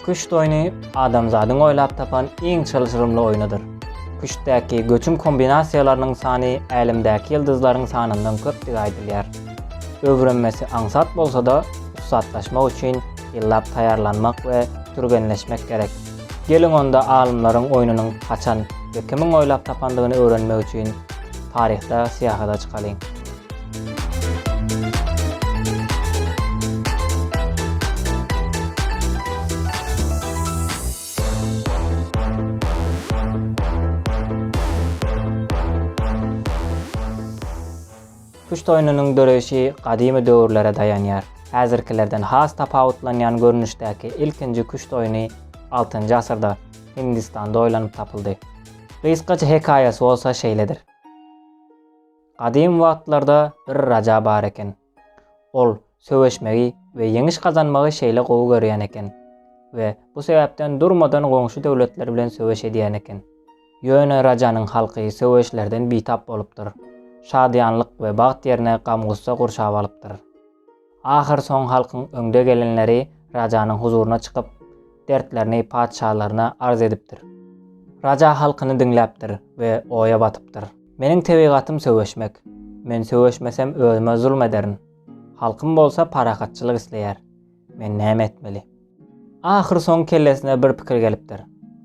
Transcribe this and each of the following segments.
Küşt oýny adamzadyň oýlap tapan iň çylşyrymly oýnudyr. Küştdäki göçüm kombinasiýalarynyň sany älemdäki ýyldyzlaryň sanyndan köpdügi aýdylýar. Öwrenmesi aňsat bolsa-da, ussatlaşmak üçin ýyllap taýýarlanmak we türgenleşmek gerek. Geliň onda alymlaryň oýnunyň haçan we kimiň oýlap tapandygyny öwrenmek üçin taryhda syýahata çykalyň. Küşt oýnunyň döreýşi gadymy döwürlere daýanýar. Häzirkilerden has tapawutlanýan görnüşdäki ilkinji küşt oýny altynjy asyrda Hindistanda oýlanyp tapyldy. Gysgaça hekaýasy bolsa şeýledir. Gadym wagtlarda bir raja bar eken. Ol söweşmegi we ýeňiş gazanmagy şeýle gowy görýän eken we bu sebäpden durmadan goňşy döwletler bilen söweş edýän eken. Ýöne rajanyň halky söweşlerden bitap bolupdyr. Şadyýanlyk we bagt ýerine gam-gussa gurşap alypdyr. Ahyrsoň halkyň öňde gelenleri rajanyň huzuryna çykyp, dertlerini patyşalaryna arz edipdir. Raja halkyny diňläpdir we oýa batypdyr. Meniň tebigatym söweşmek. Men söweşmesem özüme zulm ederin. Halkym bolsa parahatçylyk isleýär. Men näme etmeli? Ahyrsoň kellesine bir pikir gelipdir.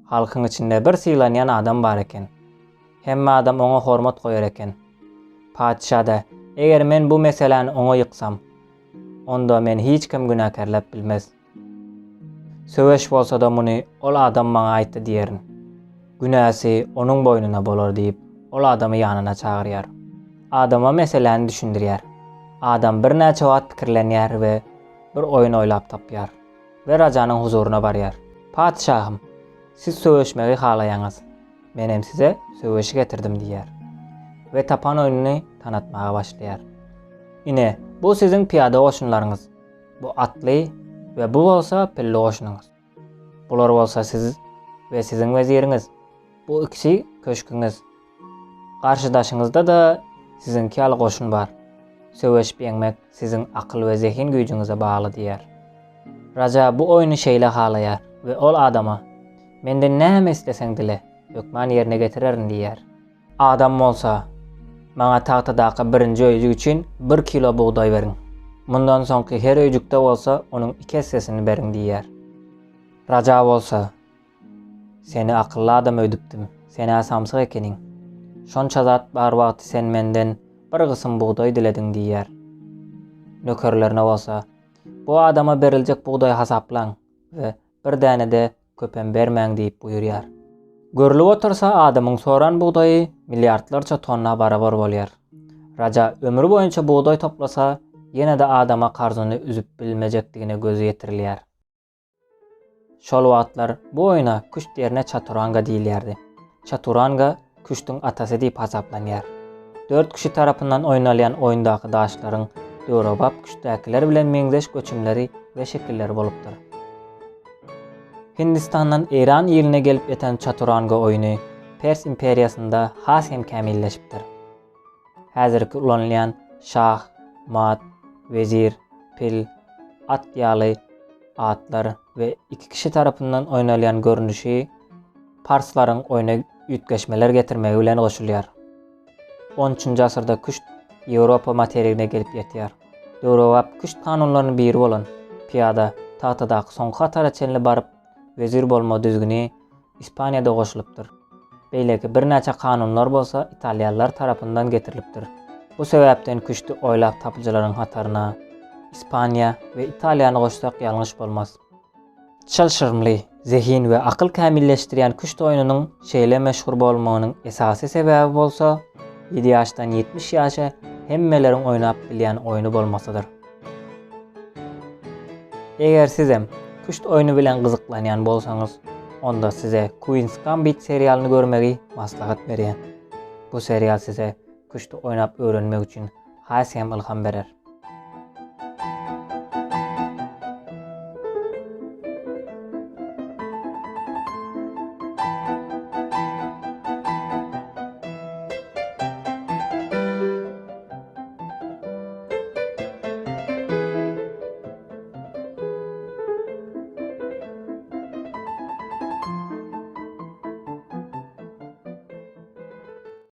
Halkyň içinde bir sylanýan adam bar eken. Hemme adam oňa hormat goýar eken. Patyşa-da, Eger men bu meseläni oňa ýyksam, onda meni hiç kim günäkärläp bilmez. Söweş bolsa-da muny ol adam maňa aýtdy diýerin. Günäsi onuň boýnuna bolar diýip, ol adamy ýanyna çagyrýar. Adama meseläni düşündirýär. Adam birnäçe wagt pikirlenýär we bir oýun oýlap tapýar we rajanyň huzuryna barýar. Patyşahym, siz söweşmegi halaýaňyz. Menem size söweşi getirdim diýýär we tapan oýnuny tanatmaga başlaýar. Ine, bu siziň pyýada goşunlaryňyz, bu atly we bu bolsa pilli goşunyňyz. Bular bolsa siz we siziň weziriňiz. Bu ikisi köşküňiz. Garşydaşyňyzda-da siziňki ýaly goşun bar. Söweşip ýeňmek siziň akyl we zehin güýjüňize bagly diýýär. Raja bu oýny şeýle halaýar we ol adama, Menden näme isleseň dile, hökman ýerine getirerin diýýär. Adam bolsa, Maňa tagtadaky birinji öýjük üçin bir kilo bugdaý beriň. Mundan soňky her öýjükde bolsa onuň iki essesini beriň diýýär. Raja bolsa, Seni akylly adam öýdüpdim, sen-ä samsyk ekeniň. Şonça zat bar wagty sen menden bir gysym bugdaý dilediň diýýär. Nökerlerine bolsa, Bu adama beriljek bugdaýy hasaplaň we bir däne-de köpem bermäň diýip buýurýar. Görlüp otursa adamyň soran bugdaýy milliardlarça tonna barabar bolýar. Raja ömri boýunça bugdaý toplasa, ýene-de adama karzyny üzüp bilmejekdigine gözi ýetirilýär. Şol wagtlar bu oýna küşt ýerine çaturanga diýilýärdi. Çaturanga küştüň atasy diýip hasaplanýar. Dört kişi tarapyndan oýnalýan oýundaky daşlaryň döwrebap küştdäkiler bilen meňzeş göçümleri we şekilleri bolupdyr. Hindistandan Eýran iline gelip ýeten çaturanga oýny Pers imperiýasynda has hem kämilleşipdir. Häzirki ulanylýan şah, mat, wezir, pil, at ýaly atlar we iki kişi tarapyndan oýnalýan görnüşi parslaryň oýna üýtgeşmeler getirmegi bilen goşulýar. On üçünji asyrda küşt Ýewropa materigine gelip ýetýär. Döwrebap küşt kanunlarynyň biri bolan pyýada tagtadaky soňky hatara çenli baryp wezir bolma düzgüni Ispaniýada goşulypdyr. Beýleki birnäçe kanunlar bolsa italýanlar tarapyndan getirilipdir. Bu sebäpden küşti oýlap tapyjylaryň hataryna Ispaniýa we Italiýany goşsak ýalňyş bolmaz. Çylşyrymly, zehin we akyl kämilleşdirýän küşt oýnunyň şeýle meşhur bolmagynyň esasy sebäbi bolsa ýedi ýaşdan 70 ýaşa hemmeleriň oýnap bilýän oýny bolmasydyr. Eger sizem küşt oýny bilen gyzyklanýan bolsaňyz, onda size Queen's Gambit serialyny görmegi maslahat berýän. Bu serial size küşti oýnap öwrenmek üçin has hem ylham berer.